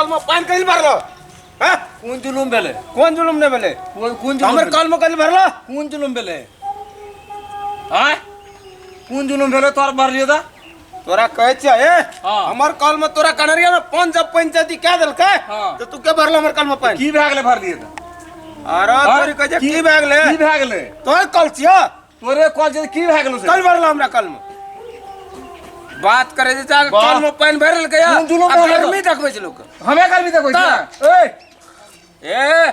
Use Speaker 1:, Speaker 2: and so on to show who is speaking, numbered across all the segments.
Speaker 1: कल में पानि कहिल भरलो हैं?
Speaker 2: कोन जुलुम भेलै?
Speaker 1: कोन जुलुम नहि भेलै?
Speaker 2: कोन कोन जुलुम?
Speaker 1: हमर कल में कहिल भरलो?
Speaker 2: कोन जुलुम भेलै? आँय, कोन जुलुम भेलै तोहर भरलियो तऽ?
Speaker 1: तोरा कहै छियै ए।
Speaker 2: हाँ।
Speaker 1: हमर कल में तोरा कनरिया में पान जब पंचायती कह देलकै
Speaker 2: हाँ।
Speaker 1: तऽ तू के भरलो हमर कल में पानि?
Speaker 2: की भए गेलै भरलियै तऽ?
Speaker 1: अरे तोरी कहै छै की भए गेलै?
Speaker 2: की भए गेलै?
Speaker 1: तोहर कल छियौ।
Speaker 2: तोरे कल छै, की भए गेलौ से?
Speaker 1: कल भरलो हमरा कल में बात करे जे जाके
Speaker 2: वाह।
Speaker 1: कल में पानि भरि लेलकै
Speaker 2: कोन जुलुम
Speaker 1: आ
Speaker 2: भए गेल?
Speaker 1: गर्मी देखबै छै लोक।
Speaker 2: हमे गर्मी देखबै
Speaker 1: तऽ।
Speaker 2: छियै? ए।
Speaker 1: ए,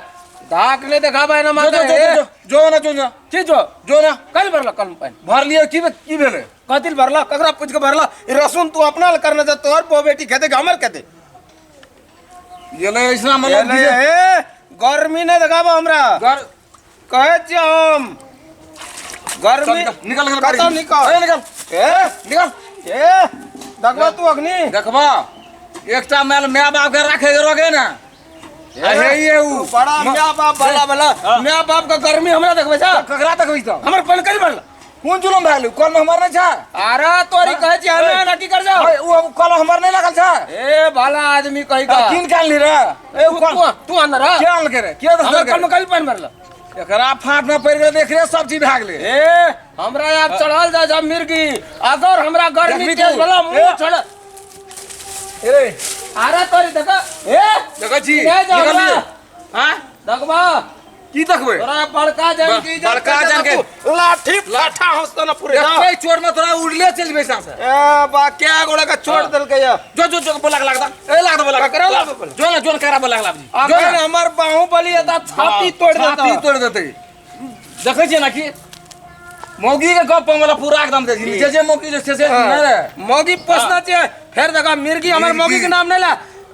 Speaker 1: धाक नहि देखाबै ना।
Speaker 2: जो
Speaker 1: माता
Speaker 2: जो जो
Speaker 1: ए।
Speaker 2: जो जो ना जो ना।
Speaker 1: की जो?
Speaker 2: जो ना।
Speaker 1: कल भरलो कल में पानि?
Speaker 2: भरलियै, की की भेलै?
Speaker 1: कथी लए भरलो? ककरा पूछि के भरलो? ई रसून तू अपना लए करने छ, तोहर बहु बेटी खेतै कि हमर खेतै?
Speaker 2: गेलै ऐसना मतलब
Speaker 1: ए, ए, गर्मी नहि देखाबो हमरा।
Speaker 2: घर
Speaker 1: कहै छियै हम गर्मी।
Speaker 2: निकल निकल।
Speaker 1: कतऽ निकल?
Speaker 2: ए, निकल।
Speaker 1: ए।
Speaker 2: निकल।
Speaker 1: ए, देखबा तू अग्नि।
Speaker 2: देखबा, एकटा माय my बाप के राखे के रोगे ना।
Speaker 1: ए,
Speaker 2: हे ये उ
Speaker 1: तू बड़ा my बाप भला भला।
Speaker 2: हाँ।
Speaker 1: My बाप के गर्मी हमरा देखबै छ?
Speaker 2: ककरा देखबै त?
Speaker 1: हमर पानि कहि भरल?
Speaker 2: कोन जुलम भए गेलै? कल हमर नहि छै।
Speaker 1: अरे तोरी कहै छी हमे ना की कर जाओ।
Speaker 2: ए, उ कल हमर नहि लागल छै।
Speaker 1: ए, भला आदमी कहि का।
Speaker 2: किन के आनली रे? ए, उ
Speaker 1: तू
Speaker 2: कल
Speaker 1: तू तू अंदर आ।
Speaker 2: के आनलकै रे? के
Speaker 1: हमर
Speaker 2: दसलकै?
Speaker 1: कल में कहि पानि भरल?
Speaker 2: एकरा फाट में पड़ि गेलै, देख रे, सब चीज भए गेलै।
Speaker 1: ए, हमरा आब चढ़ल जा जा मिर्गी। अगर हमरा गर्मी
Speaker 2: देखबी
Speaker 1: तेज
Speaker 2: तू।
Speaker 1: भला मुंह
Speaker 2: ए।
Speaker 1: चढ़।
Speaker 2: ए।
Speaker 1: अरे तोरी देख ए।
Speaker 2: देखै छी।
Speaker 1: नहि जा
Speaker 2: निकल
Speaker 1: हमरा।
Speaker 2: लियै। आँय?
Speaker 1: देखबा।
Speaker 2: की देखबै?
Speaker 1: तोरा बड़का जान के इज्जत
Speaker 2: बड़का
Speaker 1: कर
Speaker 2: जान के।
Speaker 1: तू लाठी लाठा हंसतो ना पूरे।
Speaker 2: एके चोट में तोरा उड़ले चलि जेबै साँस।
Speaker 1: ए बा, क्या गोड़ा का चोट
Speaker 2: हाँ।
Speaker 1: देलकै या?
Speaker 2: जो जो जो बोला लागता, ए, लागता बोला।
Speaker 1: ककरा लागता बोला?
Speaker 2: जो ना जो ना ककरा बोला लागता। जो
Speaker 1: अखन
Speaker 2: ना।
Speaker 1: हमर बाहुबली एता छाती तोड़ देता।
Speaker 2: छाती तोड़ देतै। देखै छियै ना कि मौगी के गप वाला पूरा एकदम दे जे जे मौगी जे छै से नहि रे।
Speaker 1: मौगी पोसना चाहिए। फेर देखा मिर्गी हमर मौगी के नाम नहीं ला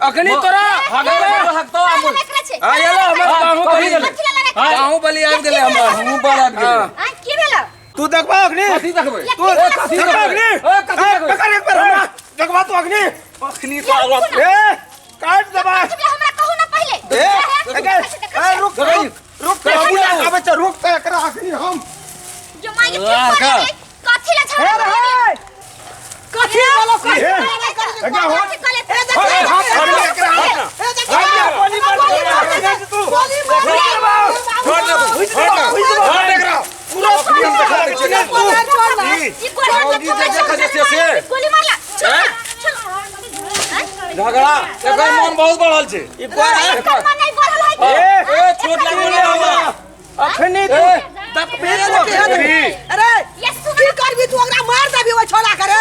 Speaker 1: अखनी तोरा।
Speaker 2: हकतो आ
Speaker 3: हमरा एकरा छै।
Speaker 1: हाँ, ये लो, हमर
Speaker 2: हाँ,
Speaker 1: बाहुबली।
Speaker 2: कथी भेलै?
Speaker 3: कथी लड़ाई?
Speaker 2: हाँ,
Speaker 1: बाहुबली आबि गेलै हमर।
Speaker 2: हमहूँ बड़ आबि गेलै।
Speaker 1: हाँ।
Speaker 3: आ, की भेलो?
Speaker 1: तू देखबा अखनी।
Speaker 2: कथी देखबै?
Speaker 1: तू
Speaker 2: ए, कथी
Speaker 1: देखबा
Speaker 2: देखबै?
Speaker 1: अखनी।
Speaker 2: ए, कथी
Speaker 1: ए,
Speaker 2: देखबै?
Speaker 1: पकड़ एक बार हमरा। देखबा तू अखनी।
Speaker 2: अखनी तो आवाज।
Speaker 1: ए, काट देबा।
Speaker 3: कथी भेलो? हमरा कहू ना पहिले।
Speaker 1: ए,
Speaker 3: देखै
Speaker 1: ए,
Speaker 3: छी, देखै
Speaker 1: ए,
Speaker 3: छी।
Speaker 1: रुक रुक रुक,
Speaker 2: बाबू।
Speaker 1: आबै छै, रुक तऽ एकरा अखनी हम।
Speaker 3: जो माय के
Speaker 2: वाह,
Speaker 3: फिर
Speaker 2: का?
Speaker 3: बोले, कथी ला झगड़ा
Speaker 1: हे रे, हे।
Speaker 4: कथी बोलो, कथी
Speaker 1: ए,
Speaker 4: लड़ाई करै छी?
Speaker 1: एकरा हाथ-
Speaker 3: कथी कहले?
Speaker 4: ए, देखी,
Speaker 1: ए, हाथ छोड़ दे, एकरा हाथ ना।
Speaker 4: ए, देखी,
Speaker 1: हाथ ना, गोली मार
Speaker 4: गोली
Speaker 1: दे,
Speaker 4: मार दे,
Speaker 1: हाथ तू।
Speaker 4: गोली मार दे,
Speaker 1: छोड़ दे,
Speaker 4: बाबू,
Speaker 2: छोड़ दे,
Speaker 4: छोड़
Speaker 2: छोड़ दे, छोड़ दे एकरा।
Speaker 1: पूरा
Speaker 2: अखनी हम देखा दै छियै।
Speaker 4: दे, छोड़ दे।
Speaker 3: ई गोली मारला,
Speaker 2: मौगी जे जे खजे से से।
Speaker 3: गोली मारला। छोड़ ना, छोड़। आँय?
Speaker 2: झगड़ा एकर मन बहुत बढ़ल छै।
Speaker 1: ई कोन है?
Speaker 3: एकर मन नहीं बढ़ल है।
Speaker 1: ए,
Speaker 2: ए, छोट लागल हमरा।
Speaker 1: अखनी तू
Speaker 2: ए।
Speaker 1: देखबी तू अखनी।
Speaker 4: अरे
Speaker 3: ये सुन।
Speaker 4: की करबी तू? ओकरा मार देबी ओहि छोड़ा करे?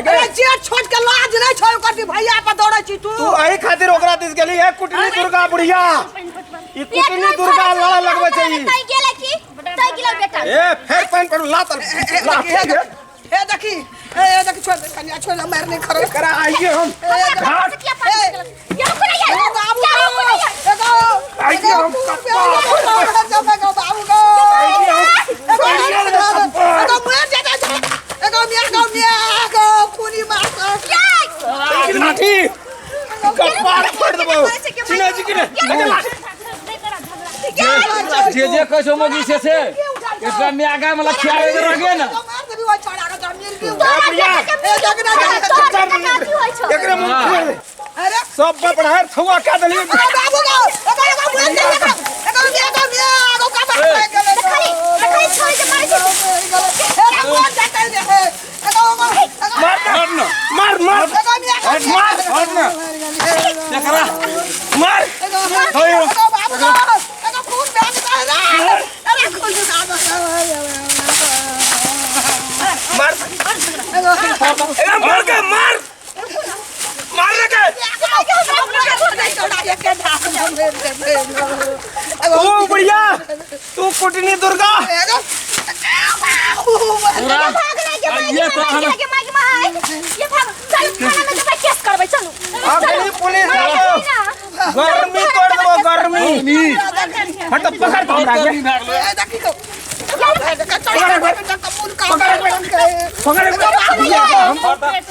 Speaker 4: अरे जे छोट के लाज नहीं छौ ओकर, भी भैया पर दौड़ै छी तू।
Speaker 1: तू एही खातिर ओकरा दिस गेली है कुटनी दुर्गा बुढ़िया। ई कुटनी दुर्गा लड़ा लगबै छै ई।
Speaker 3: तई गेलै की? तई गेलै बेटा।
Speaker 1: ए, फेर पानि पर लात
Speaker 4: ए देखी, ए देखी, ए देखी, छोड़ दे कनिया, छोड़ दे, मार नहीं खरो।
Speaker 1: एकरा आइए हम।
Speaker 3: हमरा से किया पानी निकलल? ये रुको ना यार।
Speaker 4: ए बाबू
Speaker 3: क्या रुको ना यार?
Speaker 4: एगो
Speaker 1: आइए हम
Speaker 4: एगो एगो बाबू गो,
Speaker 1: आइए हम।
Speaker 4: एगो एगो मुए जाता, एगो मिया गो, मिया गो, खूनी मार।
Speaker 1: लाठी कपार फोड़ देबो। चिन्है छी कि नहि? एके लाठी।
Speaker 2: जे जे कहै छौ मौगी से से एकरा माय गाय मतलब खियाबै के रहे ना।
Speaker 4: मार देबी ओहि छोड़ा के तोरा मिर्गी।
Speaker 3: तोरा
Speaker 1: बुढ़िया।
Speaker 3: बेटा के
Speaker 4: ए देख ना, देख,
Speaker 3: तोरा बेटा के अथी होइ छौ।
Speaker 1: एकरे मुँह खोल दे।
Speaker 4: अरे
Speaker 1: सब बपड़ार छुआ का देलियै।
Speaker 4: एगो बाबू गो, एगो एगो मुए जाता, एगो मिया गो, मिया गो, का बात है गेलै।
Speaker 3: देखली, देखली छोड़ी के मारै छै।
Speaker 4: ए मोर जाता रे, एगो एगो
Speaker 1: मार
Speaker 2: हट ना।
Speaker 1: मार मार
Speaker 4: एगो मिया गो,
Speaker 1: मार
Speaker 2: हट ना एकरा।
Speaker 1: मार।
Speaker 4: एगो एगो बाबू गो, एगो खून बह गेलै रे। अरे खून
Speaker 1: मार।
Speaker 4: एगो
Speaker 1: ए, मार के मार मार रे के। तू बुढ़िया, तू कुटनी दुर्गा।
Speaker 2: पूरा
Speaker 3: भाग रे गे माय
Speaker 2: ये
Speaker 3: गे
Speaker 2: तो
Speaker 3: माय
Speaker 2: हम-
Speaker 3: गे माय गे माय। ये भाग, चल थाना में जबै केस करबै, चलू।
Speaker 1: अखनी पुलिस
Speaker 3: माय
Speaker 1: आबो।
Speaker 3: गे ना।
Speaker 1: गर्मी तोड़ देबो गर्मी। हट पकड़ तो हमरा के।
Speaker 2: गर्मी भए गेलै।
Speaker 1: पकड़ एक बार।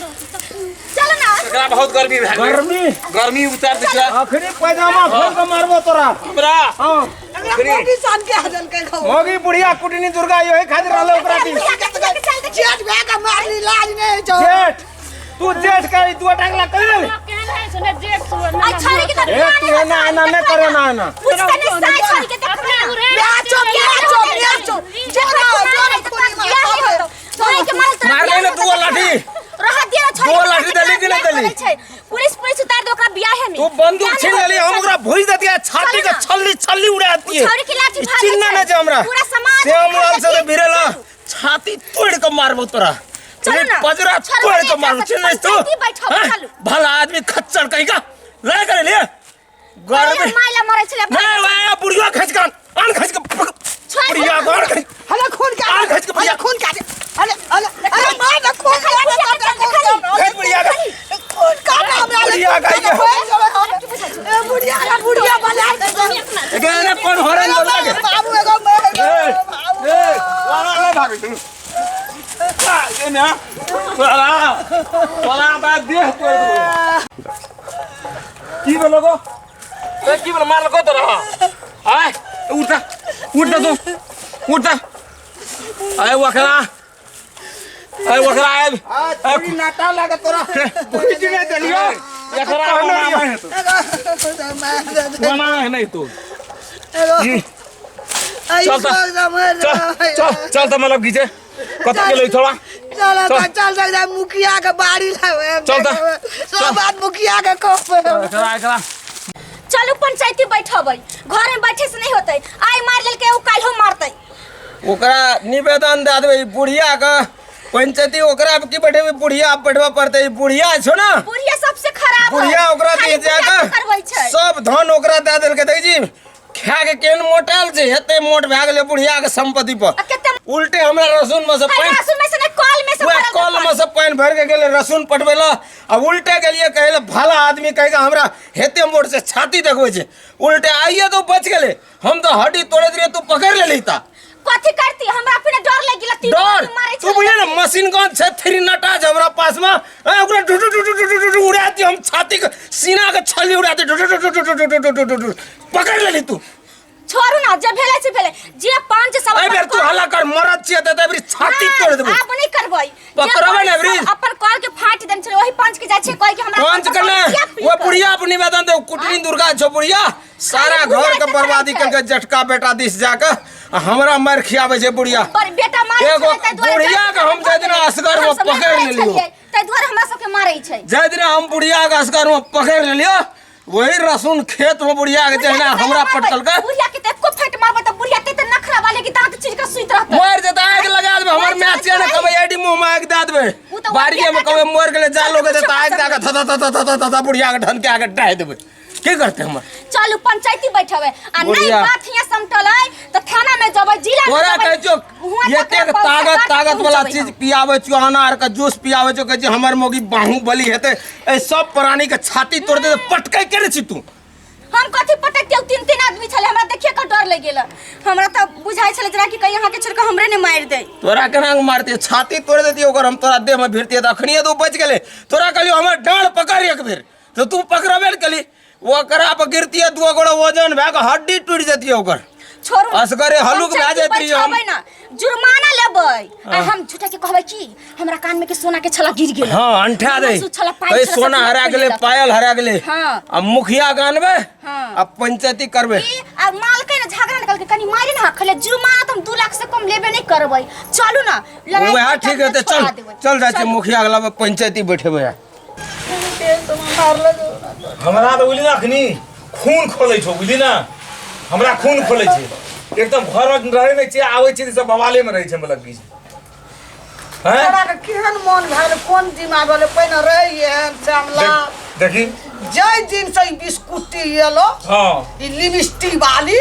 Speaker 3: चल ना।
Speaker 2: एकरा बहुत गर्मी भए गेलै।
Speaker 1: गर्मी।
Speaker 2: गर्मी उतार दै छै।
Speaker 1: अखनी पैजामा खोल के मारबो तोरा।
Speaker 2: हमरा।
Speaker 1: हाँ। मोगी बुढ़िया कुटनी दुर्गा यही खातिर रहलो ओकरा दी। जेठ तू जेठ का ई दुआ टांगला कर ले।
Speaker 3: अच्छा रे के
Speaker 1: ए तू एना एना नहि करे ना एना।
Speaker 3: पूछते नहीं साई छोड़ी के देखो ना।
Speaker 4: नाचो नाचो नाचो, जोरा जोरा खूनी मार
Speaker 3: भाई के मार
Speaker 1: मार ले ना दूगो लाठी।
Speaker 3: रह दिया ना छोड़ी
Speaker 1: दो लाठी देली कि नहीं देली?
Speaker 3: पुलिस पुलिस उतार दो ओकरा बियाह में।
Speaker 1: तू बंदूक छीन लेली, हम ओकरा भुज देती, छाती के छल्ली छल्ली उड़ा देती।
Speaker 3: छौरी के लाठी भागै
Speaker 1: चिन्ह
Speaker 3: छै।
Speaker 1: ना जे हमरा
Speaker 3: पूरा समाज
Speaker 1: श्यामलाल से
Speaker 3: देखै
Speaker 1: तो भिड़ेला छाती तोड़ के मारबो तोरा।
Speaker 3: चलो ना।
Speaker 1: पजरा
Speaker 3: चलो
Speaker 1: तोड़
Speaker 3: ना,
Speaker 1: के मारबो,
Speaker 3: एकरा
Speaker 1: चिन्ह तू
Speaker 3: पंचायती बैठब,
Speaker 1: हैं?
Speaker 3: चलू।
Speaker 1: भला आदमी खच्चर कहीं का लड़ाई करे लिए घर
Speaker 3: अरे
Speaker 1: में
Speaker 3: माइला मरै छलै।
Speaker 1: नहीं वाह बुढ़िया खच के आन खच के
Speaker 3: छोड़
Speaker 1: बुढ़िया घर खच
Speaker 4: हले खून का
Speaker 1: आन खच के
Speaker 4: हले
Speaker 1: बुढ़िया
Speaker 4: खून का, हले हले, अरे मार ना खून का,
Speaker 1: खच बुढ़िया का
Speaker 4: खून का हमरा।
Speaker 1: बुढ़िया का के
Speaker 4: ए बुढ़िया का बुढ़िया बजा
Speaker 1: एके ना कोन हरन बोला के
Speaker 4: बाबू एगो
Speaker 2: ए ए वाला वाला भागै तू ए ना वाला वाला बा देह तोड़ देबो। की भेलो गो? ए की भेलो? मारलको तोरा? आय उठ उठ तू उठ। आय वखरा, आय वखरा आय।
Speaker 1: आ नाटा लागे तोरा भुज ने देलियो।
Speaker 2: एकरा होना है तू, होना है नहीं तू। चल त, चल चल चल त मतलब घिचे कत गेलै थोड़ा।
Speaker 4: चल चल चल, मुखिया के बाड़ी लावे।
Speaker 2: चल त।
Speaker 4: सब बात मुखिया के कह।
Speaker 2: एकरा एकरा
Speaker 3: चलू पंचायती बैठबै, घर में बैठे से नहीं होतै। आइ मार लेलकै ओ काल्हो मारतै।
Speaker 1: ओकरा निवेदन दे देबै बुढ़िया के पंचायती, ओकरा की बैठेबै बुढ़िया बैठबा पड़तै। बुढ़िया छौ ना,
Speaker 3: बुढ़िया सबसे खराब है।
Speaker 1: बुढ़िया ओकरा
Speaker 3: खाली
Speaker 1: दे जा
Speaker 3: बुढ़िया
Speaker 1: के
Speaker 3: करबै छै।
Speaker 1: सब धन ओकरा दे देलकै। देखै छी खा के केहन मोटायल छै, हेते मोट भए गेलै बुढ़िया के संपत्ति पर।
Speaker 3: आ कते
Speaker 1: उल्टे हमरा रसून में से
Speaker 3: खाली
Speaker 1: पानि
Speaker 3: रसून में से नहीं, कल में से
Speaker 1: वएह
Speaker 3: भरल
Speaker 1: कल में
Speaker 3: पानि।
Speaker 1: से पानि भरि के गेलै रसून पटबै लए आ उल्टे गेलियै कहै लए भला आदमी कहि के हमरा हेते मोट से छाती देखबै छै। उल्टे आइए तो बच गेलै, हम तऽ हड्डी तोड़ैत रहियै तू पकड़ि लेलही ता।
Speaker 3: कथी करती हमरा अपने डर लागि गेल। तीन
Speaker 1: डर
Speaker 3: आदमी मारै
Speaker 1: तू बुझे ने मशीन गन छै थ्री नटा छै हमरा पास में, ए, ओकरा do do do do do do do उड़ा दी हम छाती के सीना के छल्ली उड़ा दी do do do do do do do do do do पकड़ लेली तू।
Speaker 3: छोड़ू ना, जे भेलै से भेलै, जे पांच सब
Speaker 1: एहि बेर तू हल्ला कर मरद छियै तऽ एहि बेर छाती तोड़ देबै।
Speaker 3: आब नहीं करबै। जे
Speaker 1: पकड़बै ने
Speaker 3: पाँच
Speaker 1: अबरी।
Speaker 3: सब अपन कल के फाटि देने छलै ओही पांच के जाइ छै कहै के हमरा
Speaker 1: पंच
Speaker 3: अपन
Speaker 1: के ने
Speaker 3: कल किया पी
Speaker 1: वो
Speaker 3: कऽ?
Speaker 1: बुढ़िया पर निवेदन दे, कुटनी दुर्गा छौ बुढ़िया सारा
Speaker 3: खाली बुढ़िया
Speaker 1: घर के
Speaker 3: के
Speaker 1: बर्बादी
Speaker 3: करै छै।
Speaker 1: करके जटका बेटा दिस जाके आ हमरा मारि खियाबै छै बुढ़िया।
Speaker 3: पर बेटा मारै
Speaker 1: एगो
Speaker 3: छलै ताहि दुआरे
Speaker 1: बुढ़िया के हम जाहि दिना असगर में
Speaker 3: हम सब नहि
Speaker 1: पकड़ि
Speaker 3: मारै
Speaker 1: लेलियौ।
Speaker 3: छलियै, ताहि दुआरे हमरा सबके मारै छै।
Speaker 1: जाहि दिना हम बुढ़िया के असगर में पकड़ि लेलियौ वही रसून खेत में बुढ़िया के जहिना हमरा पटकलकै
Speaker 3: बुढ़िया के तऽ एको फट मारबै तऽ बुढ़िया के तऽ नखरा वाले के दांत चीर के सुति रहतै।
Speaker 1: मर जेतै आगि लगा देबै हमर
Speaker 3: मर
Speaker 1: मैच
Speaker 3: जेतै
Speaker 1: ने कहबै एडी मुँह में आगि दए देबै।
Speaker 3: उ तऽ
Speaker 1: बाड़िए में
Speaker 3: बुढ़िया
Speaker 1: कहबै मर गेलै जा लोग
Speaker 3: चल
Speaker 1: तऽ आगि दए के थ थ थ थ थ थ बुढ़िया के ढनके आके डाहि देबै। की करतै हमर?
Speaker 3: चलू पंचायती बैठबै आ नहीं
Speaker 1: बुढ़िया।
Speaker 3: बात हियां समटलै तऽ थाना में जेबै, जिला में
Speaker 1: तोरा
Speaker 3: जेबै।
Speaker 1: कहै छौ
Speaker 3: हुआं तक
Speaker 1: एतेक
Speaker 3: पहुँचा
Speaker 1: तागत
Speaker 3: कर
Speaker 1: तागत वाला
Speaker 3: पहुँचबै
Speaker 1: चीज
Speaker 3: हम।
Speaker 1: पियाबै छौ, अनार के जूस पियाबै छौ, कहै छै हमर मौगी बाहुबली हेतै, एहि सब प्राणी के छाती तोड़ देतै, पटकै के ने छी तू?
Speaker 3: हम कथी पटकतियौ, तीन तीन आदमी छलै, हमरा देखिए के डर लागि गेल। हमरा तऽ बुझाइ छलै जेना कि कहीं अहाँके छोड़ि कऽ हमरे ने मारि दै।
Speaker 1: तोरा केना के मारतियै? छाती तोड़ देतियै ओकर, हम तोरा देह में भिड़तियै तऽ अखनिये तू बचि गेलै। तोरा कहलियौ हमर डाँड़ पकड़ एक बेर तऽ तू पकड़बे ने केली, ओकरा पर गिरतियै दू गोड़ा वजन भए कऽ हड्डी टूटि जतियै ओकर।
Speaker 3: छोड़ू
Speaker 1: असगरे हलुक भए
Speaker 3: पंचायती
Speaker 1: जाइत रहियै हम।
Speaker 3: बैठेबै ना, जुर्माना लेबै आ हम झूठा के कहबै कि हमरा कान में के सोना के छला गिर गेल।
Speaker 1: हाँ अंठा दे
Speaker 3: हमरा छला पायल
Speaker 1: ए
Speaker 3: छला
Speaker 1: सोना
Speaker 3: सब
Speaker 1: हरा
Speaker 3: खुलि
Speaker 1: गेलै,
Speaker 3: गेलक।
Speaker 1: पायल हरा गेलै।
Speaker 3: हाँ।
Speaker 1: आ मुखिया के आनबै
Speaker 3: हाँ।
Speaker 1: आ पंचायती करबै।
Speaker 3: ई आ मालकै ने झगड़ा निकल के कनी मारे ना खाली जुर्माना तऽ हम 2 लाख से कम लेबे नहीं करबै। चलू ना लड़ाई
Speaker 1: वएह
Speaker 3: करके
Speaker 1: ठीक हेतै, चल
Speaker 3: छोड़ा देबै।
Speaker 1: चल जाइ छियै
Speaker 3: चलू।
Speaker 1: मुखिया के लग पंचायती बैठेबै।
Speaker 2: हमरा तऽ बुझली ना अखनी खून खोलै छौ, बुझली ना हमरा खून खोलै छै एकदम। घर में रहै नहि छियै, आबै छियै तऽ सब बवाले में रहै छै। मतलब की हैं?
Speaker 4: तोरा के केहन मन भेल, कोन दिमाग भेल? पहिने रहियै श्यामला।
Speaker 2: देखी
Speaker 4: जाहि दिन से ई बिस्कुटी एलो,
Speaker 2: हाँ
Speaker 4: ई लिपस्टिक वाली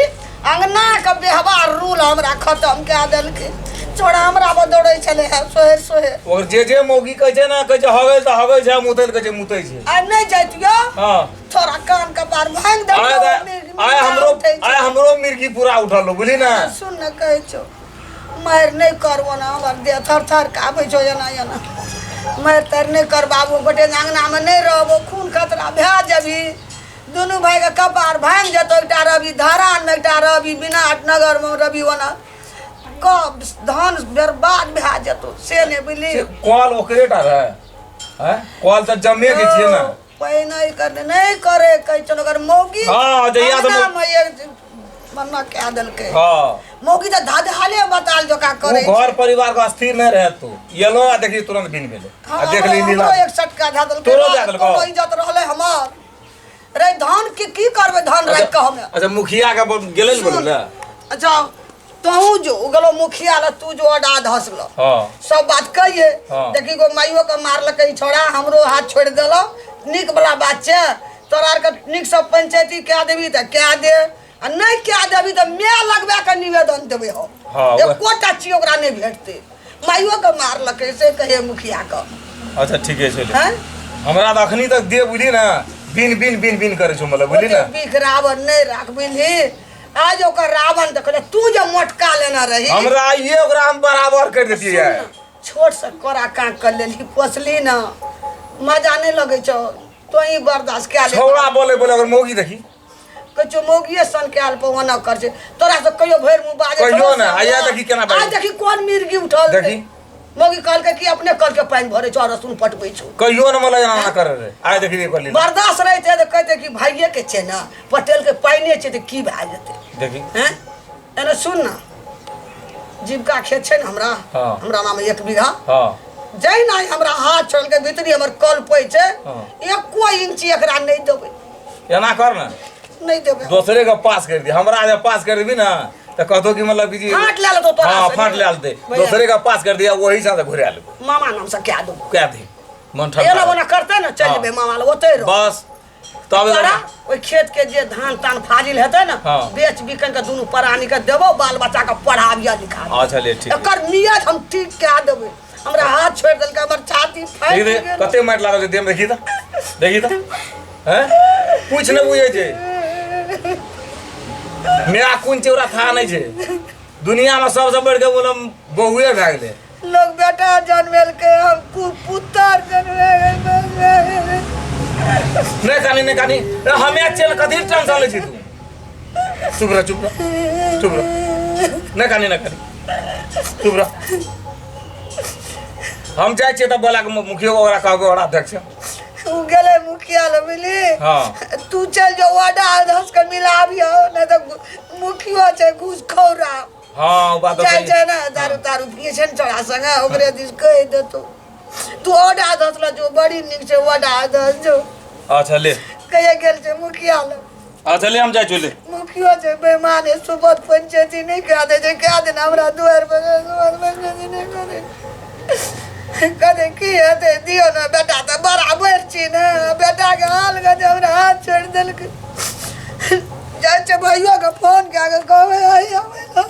Speaker 4: अंगना के व्यवहार रूल हमरा खत्म कए देलकै। चोरा हमरा पर दौड़ै छलै हे सोहे सोहे।
Speaker 2: ओकर जे जे मौगी कहै छै ना, कहै छै हगै तऽ हगै छै, मुतै लए कहै छै मुतै छै।
Speaker 4: आ नहि जैतियो
Speaker 2: हाँ
Speaker 4: थोड़ा कान के पार भांगि
Speaker 2: आइ
Speaker 4: देलकै।
Speaker 2: आइ हमरो आइ हमरो मिर्गी पूरा उठल हो, बुझली ना।
Speaker 4: सुन ने कहै छौ मारि नहि करबो ने, हमर देह थर थर काँपै छौ एना एना। मारि तारि नहि कर बाबू, गोटे अंगनामे नहि रहबो, खून खतरा भए जेबही, दुनू भाइके कपार भाङि जेतौ। एकटा रहबी धरानमे, एकटा रहबी विनाट नगरमे रहबी, ओना कब धान बर्बाद भए जेतौ से नहि बुझली।
Speaker 2: से कल ओकरे टा रहै हैं? कल तऽ जमे के छियै ने।
Speaker 4: पहिने करने नहीं करे कहै छल ओकर मौगी।
Speaker 2: हाँ, जहिया से
Speaker 4: अंगना मे एक मन्ना कए देलकै।
Speaker 2: हाँ
Speaker 4: मौगी तऽ धधाले बताल जोका करे।
Speaker 2: वो घर परिवार के अस्थिर नहीं रहे तू येलो आ देखी तुरंत बिन भेले आ देख ली लीला।
Speaker 4: हमरो एक सटका धऽ देलकै।
Speaker 2: तोरो दए देलकौ?
Speaker 4: कोनो इज्जत रहलै हमर रे? धान के की करबै, धान राखि कऽ हमे?
Speaker 2: अच्छा, मुखिया के गेलै ने बोलै लए।
Speaker 4: अच्छा, तोहूँ जो ओ गेलो मुखिया ल, तू जो अडा धसलो।
Speaker 2: हाँ
Speaker 4: सब बात कहिए।
Speaker 2: हाँ।
Speaker 4: देखी गो, माइयो के मारलकै ई छोड़ा, हमरो हाथ छोड़ि देलक। नीक वाला बात छै, तोरा आरके नीकसँ पंचायती कए देबी तऽ कए दे, आ नहि कए देबी तऽ my लगबा के निवेदन देबै हम।
Speaker 2: हाँ,
Speaker 4: एकोटा चीज ओकरा नहि भेटतै। माइयो के मारलकै से कहिए मुखिया के।
Speaker 2: अच्छा, ठीके छै।
Speaker 4: हैं?
Speaker 2: हमरा तऽ अखनी तक दे बुझली ने बिन बिन बिन बिन करै छौ, मतलब बुझली ने।
Speaker 4: बिख रावण नहि राख बुझली, आज ओकर रावण देखले तू जे मोटका लेने रही।
Speaker 2: हमरा ये ओकरा हम बराबर कर देतियै।
Speaker 4: छोट से कोरा काँक कर लेली, पोसली न, मजा नहि लगै छौ, तोही बर्दाश्त कए ले।
Speaker 2: छौड़ा बोले बोले अगर मौगी देखी।
Speaker 4: कहै छौ मौगिए सन के आल पर ओना कर छै, तोरा से कहियो भरि मुँह बाजै
Speaker 2: कहियो
Speaker 4: छौ
Speaker 2: ने, आइया देखी केना बाजै।
Speaker 4: आइ देखी कोन मिर्गी उठल छै।
Speaker 2: देखी।
Speaker 4: मौगी कहलकै कि अपने कल के पानि भरै छौ आ रसून पटबै छौ।
Speaker 2: कहियो ने मतलब एना ना करे रे, आइ देखी कर ली।
Speaker 4: बर्दाश्त रहितै तऽ कहतै कि भाइये के छै ने, पटेल के पानिए छै तऽ की भए जेतै।
Speaker 2: देखी।
Speaker 4: हैं, एने सुन ने, जीविका खेत छै ने हमरा।
Speaker 2: हाँ।
Speaker 4: हमरा नाम 1 बीघा।
Speaker 2: हाँ
Speaker 4: जहिना हमरा हाथ छोड़लकै, भीतरी हमर कल पै छै।
Speaker 2: हाँ।
Speaker 4: एको इंची एकरा नहि देबै।
Speaker 2: एना कर ने।
Speaker 4: नहि देबै।
Speaker 2: दोसरे के पास कर दी, हमरा जब पास कर देबी ना तऽ कहतो कि मतलब कि जी
Speaker 4: फाँट लए लेतौ तोरा
Speaker 2: हाँ
Speaker 4: से।
Speaker 2: फाँट ले लेतै।
Speaker 4: भैया।
Speaker 2: दोसरे के पास कर दिया, वही साथ घुरा लेबै।
Speaker 4: मामा नाम से कए देबो।
Speaker 2: कह दी, मन
Speaker 4: एना
Speaker 2: ठंडा।
Speaker 4: ओना करतै ने, चलि
Speaker 2: हाँ।
Speaker 4: जेबै मामा लग, ओतै रह।
Speaker 2: बस तब
Speaker 4: तोरा ओहि खेत के जे धान तान फाजिल हेतै ने,
Speaker 2: हाँ।
Speaker 4: बेच बिकन के दुनू प्राणी के देबो, बाल बच्चा के पढ़ाबिया लिखाबिया।
Speaker 2: अच्छा ले, ठीक।
Speaker 4: एकर नियत हम ठीक कए देबै। हमरा हाथ छोड़ि देलकै, हमर छाती फाटि
Speaker 2: देखी
Speaker 4: गेल।
Speaker 2: कते मारि लागल छै देह मे, देखी तऽ, देखी तऽ, हैं कुछ नहि बुझै छै। मेरा कोन छै ओकरा था नहि छै। दुनिया मे सबसँ बढ़ि कऽ मतलब बहुए भए गेलै।
Speaker 4: लोग बेटा जनमेलकै, हम पुत्र जनमेलकै।
Speaker 2: नहि कानी, नहि कानी, ए, हमे चल, कथी टेंशन लै छी तू? चुप रह, चुप रह, चुप रह, नहि कानी, नहि कानी, चुप रह। हम जाइ छियै तऽ बोला के मुखियो के ओकरा कहबै, ओकरा अध्यक्ष।
Speaker 4: उ गेलै मुखिया लग, बुझली?
Speaker 2: हाँ।
Speaker 4: तू चल जो, वाडा धस के मिलाबियो, नहि तऽ मुखियो छै घूसखोरा।
Speaker 2: हाँ, ओ बात तऽ
Speaker 4: जाइ
Speaker 2: सही।
Speaker 4: छै ने, दारू तारू पियै छै ने चोरा संगे, ओकरे दिस कहि देतौ। तू वाडा धस ल जो, बड़ी नीक छै वाडा धस जो।
Speaker 2: अच्छा ले।
Speaker 4: कहिया गेल छै मुखिया लग?
Speaker 2: अच्छा ले, हम जाइ छियै ले।
Speaker 4: मुखियो छै बेईमान, सुबह पंचायती नहि कए दै छै, कए दिन हमरा दुआरि पर सुबह पंचायती नहि करै कहे, की हेतै? दियौ ने, बेटा तऽ बराबर छी ने, बेटाके हाल कहे हमरा हाथ छोड़ि देलकै। जाइ छै भैयोके फोन कए कऽ कहबै आइ आबै लए।